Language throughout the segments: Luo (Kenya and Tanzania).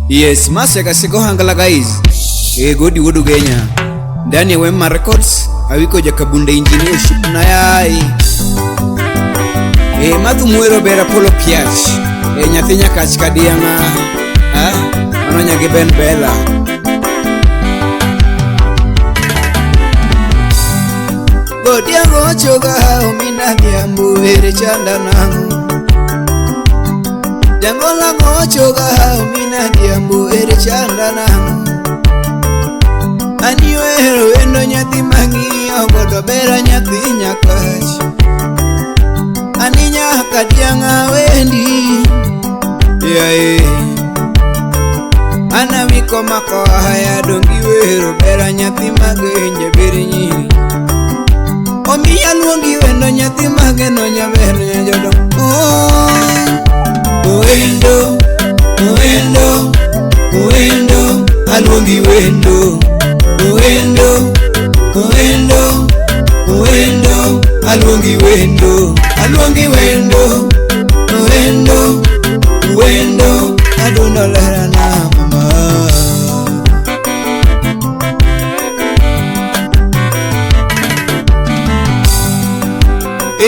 Yes, Maseka siko hangla guys. Godi wuod Ugenya. Ndani ya Wema Records, awiko Jakabunde engineer ship na yai. Madhu mwero bera polo piach. Nyathi nyakach kadianga. Ah, mano nyagi Ben Bella. Godiango choga omina dhiambo ere chanda nango. Jangola ngochoga omina dhiambo ere chanda nango. Ani wero endo nyathi mang'iyo godo bera nyathi nyakach. Ani nyaka dianga wendi. Yae. Ana wiko mako haya dongi wero bera nyathi magenje beri nyiri. Omiya luongi wendo nyathi mageno nyaber nyajodong. Oh, wendo, wendo, wendo, aluongi wendo. Wendo, wendo, wendo, aluongi wendo. Aluongi wendo, wendo, wendo, adundo lera na mama.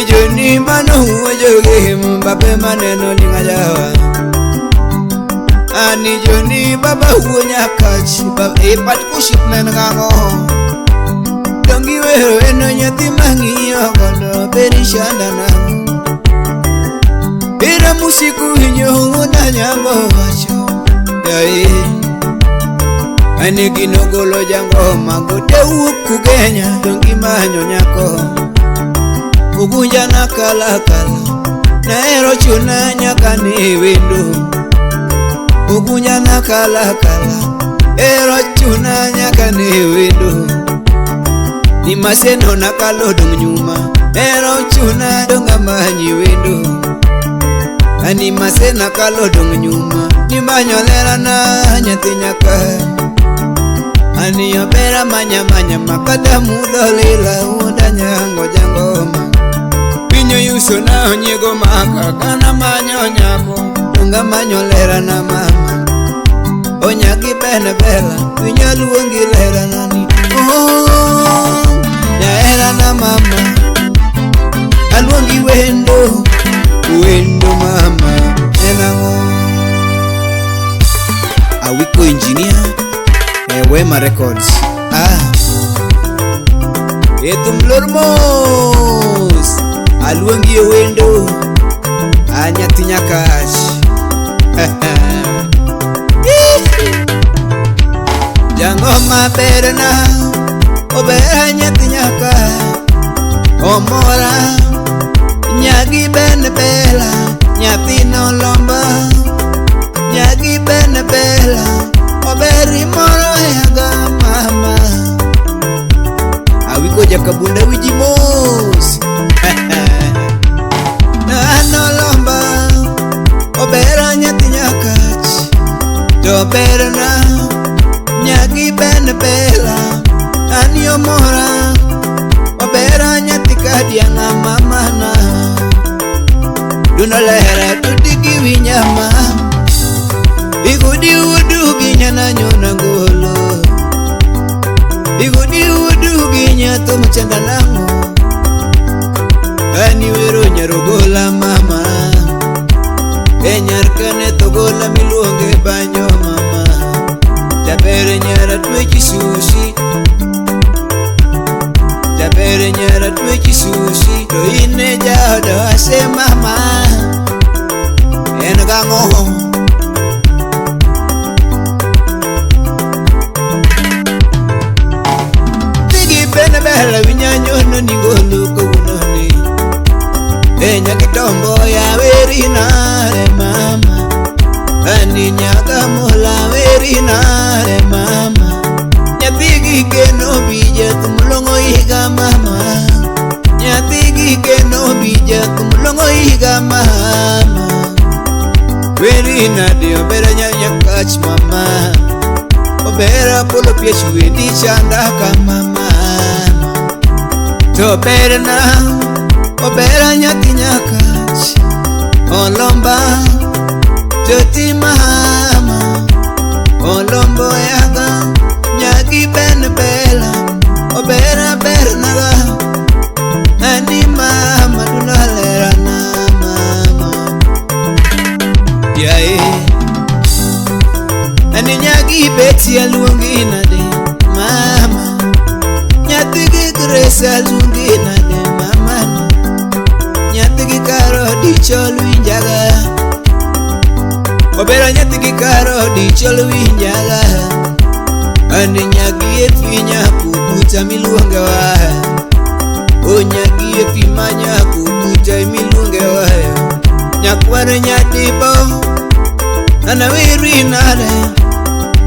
Ijoni mano huojoge mbabe maneno lingajawa. Ani joni baba huo nyakach baba ipat kuship nen gango. Dongi wero eno nyathi mang'iyo godo beri shanda nango. Ira musiku winjo una nyango wacho. Yae. Ani gino golo jango mago te wuok Kugenya dongi manyo nyako. Ugunja na kala kala nahero chuna nyaka ne wendo. Ugunja na kala kala ero chuna nyaka ne wendo. Ni maseno na kalo dong nyuma ero chuna dong amanyi wendo. Ani masena kalo dong nyuma ni manyo lera na nyathi nyaka. Ani obera manya manya makata mudho lila unda nyango jangoma. Pinyo yuso na onyiego maka kana manyo nyako donga manyo lera na mama. Onyagi bene bela winyo luongi lera nani. Oh, nyaera na mama aluongi wendo wendo mama enang'o. Awiko engineer Wema Records. Ah, etum lor mos aluongi wendo anyathi nyakach. Jangoma berna obera nyathi nyaka omora nyagi ben bela nyathi nolomba nyagi ben bela oberi moro yaga mama. Awiko Jakabunda wiji mos. Anolomba obera nyathi nyakach to berna nyagi ben bela ani omora obera nyathi kadianga mamana. Duno lera tudigi winyama igudi udu ginyana nyona ngolo. Igudi udu ginya to mchanda nango. Ani wero nyarogola mama. Enyar kane togola miluonge banyo mama. Jabere nyara twechi sushi. Jabere nyara twechi sushi. To ine jaodo ase mama. En gang'o. Bela winyanyo ni ngolo kawunone. Enya kitombo ya werina re mama. Ani nyaka mola werina re mama. Nyathi gi geno bija tumlongo higa mama. Nyathi gi geno bija tumlongo higa mama. Werina de obera nyakach mama. Obera polo piech wendi chanda ka mama. To berna obera nyathi nyakach olomba joti mama. Ani nyagi Beti aluongi nade mama. Nyathigi Grace aluongi nade mama. Nyathigi Karo dichol winjaga. Obera nyathigi Karo dichol winjaga. Ani nyagi efi nyakubuta miluonge wa. O nyagi efi ma nyakubuta miluonge wa. Nyakwar nyadibo anawiri nade.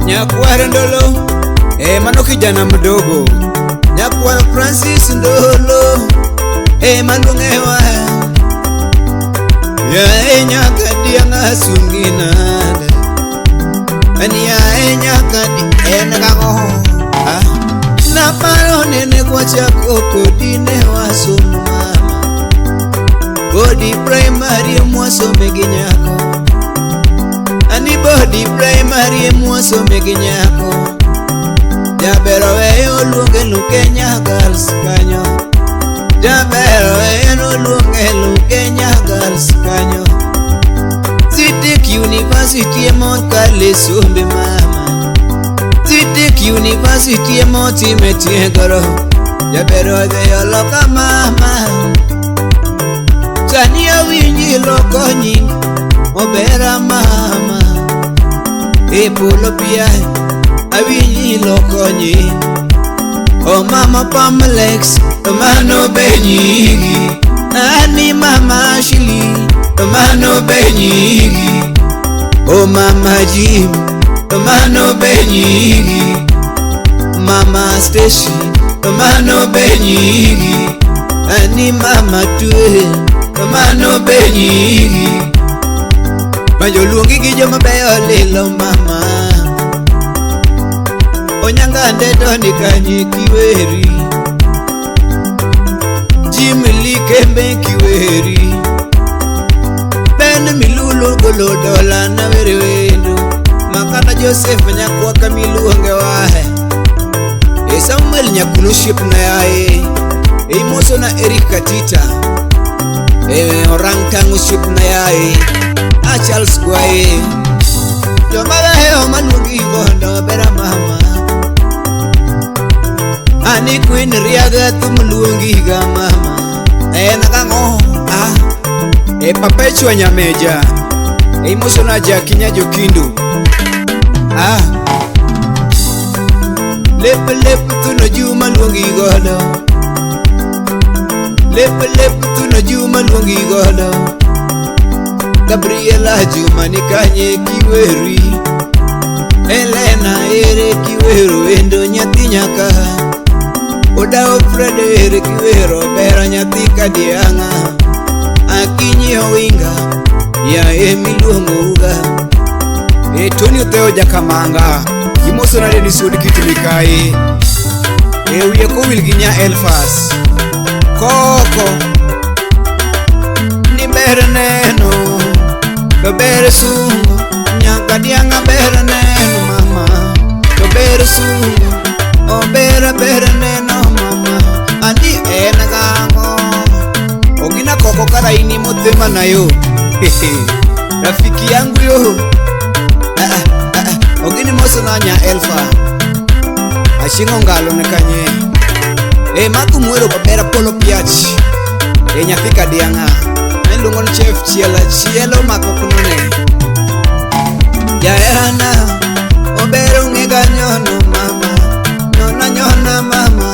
Nyakwar Ndolo mano kijana mdogo. Nyakwar Francis Ndolo maluonge wa. Yae nyaka dianga sungi nade. Ani yae nyaka di en gago. Naparo nene kwachako kodi ne wasomo mama. Bodi primary mwasome gi nyako. Ani bodi primary mwasome gi nyako. Jabero weyo luonge Lukenya Girls kanyo. Jabero weyo luonge Lukenya Girls kanyo. Zitik University emokale sombe mama. Zitik University emotime tiegoro. Jabero weyo loka mama. Sani awinji loko nying obera mama. E polo pia awinji loko nying. O mama Pamlex mano benyigi. Ani mama Ashley mano benyigi. O mama Jim mano benyigi. Mama Stacy mano benyigi. Ani mama Tue mano benyigi. Banjo luongi gi joma beyo lilo mama. Onyanga ndeto ni kanye kiweri. Jim Likembe kiweri. Ben Milulu golo dola na were wendo. Makata Joseph nyakwa kamiluonge wahe. E Samuel nyakulo ship na yae. E moso na Eric Katita. E orang tangu ship na yae. A Charles Gwaye. Joma beyo maluongi gondo bera mama. Ani Queen Riaga thum luongi ga mama. En gang'o ah. E Papechwa Nyameja. E imoso na Jakinya Jokindu. Ah. Lep lep thuno Juma luongi godo. Lep lep thuno Juma luongi godo. Gabriela Juma ni kanye kiweri. Elena ere kiwero endo nyathi nyaka. Odao Fred ere kiwero bera nyathi kadianga. Akinyi owinga yae miluongo uga. E Tony Otheo Jakamanga. Imoso na Dennis Wuod Kitimikai. E wiye kowil gi nya Elfas. Koko ni ber neno to ber sungo. Nyaka dianga ber neno mama. To ber sungo o ber ber neno mama. Andi en gang'o. Ogina koko kara ini mothema nayo. Rafiki yangu yo. Ogini moso na nya Elfa. Achingo ngalo ne kanye. E mathu mwero babera polo piach. E nyathi kadianga. Miluongo ni chef chielo chielo makokunone. Jaherana obero ng'ega nyono mama. Nyona nyona mama.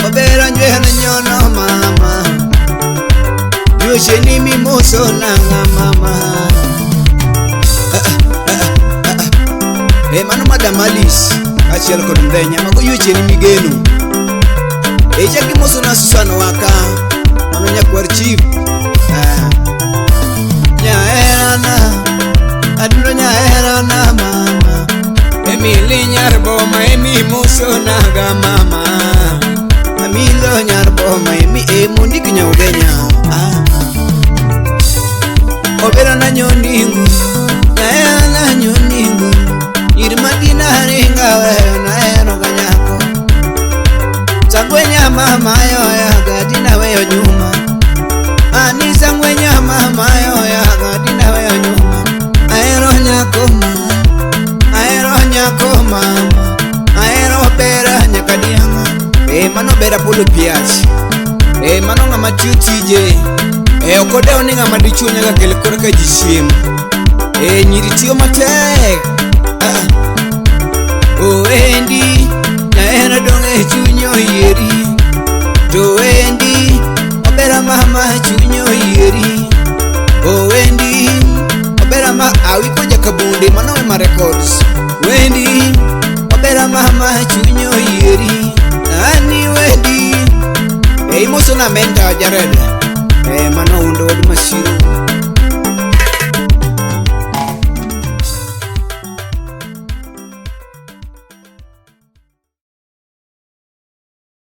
Obero njwena nyono mama. Yuche ni mimoso nanga mama. E mano Madam Alice achiel kod Ndenya mago yuche ni migeno. E chaki moso na Susan Waka mano nyakwar chief. Nyaherana adundo nyaherana mama. Emily nyar boma emi moso naga mama. Amilo nyar boma emi emondik nyaudenya. Obera na nyoningu nyaherana nyoningu. Irmadina ringa weyo nahero ga nyako. Sangwenya mama yoya gadina weyo nyuma. Ani sangwenya mama yoya gadina weyo nyuma. Ahero nyako ma, ahero Nyabera Polo Piach. Mano ng'ama tiyo tije. Ok odew ni ng'ama dichuo nyaka kel korka ji chiemo. Nyiri tiyo matek. Owendi nahera dong' e chuny oyieri. To wendi obera mama chuny oyieri. Owendi Obera ma awiko jakabunde mano Wema Records. Wendi obera mama chuny oyieri. Nani wendi Imoso na menta Jared. Mano undo wad Masiro.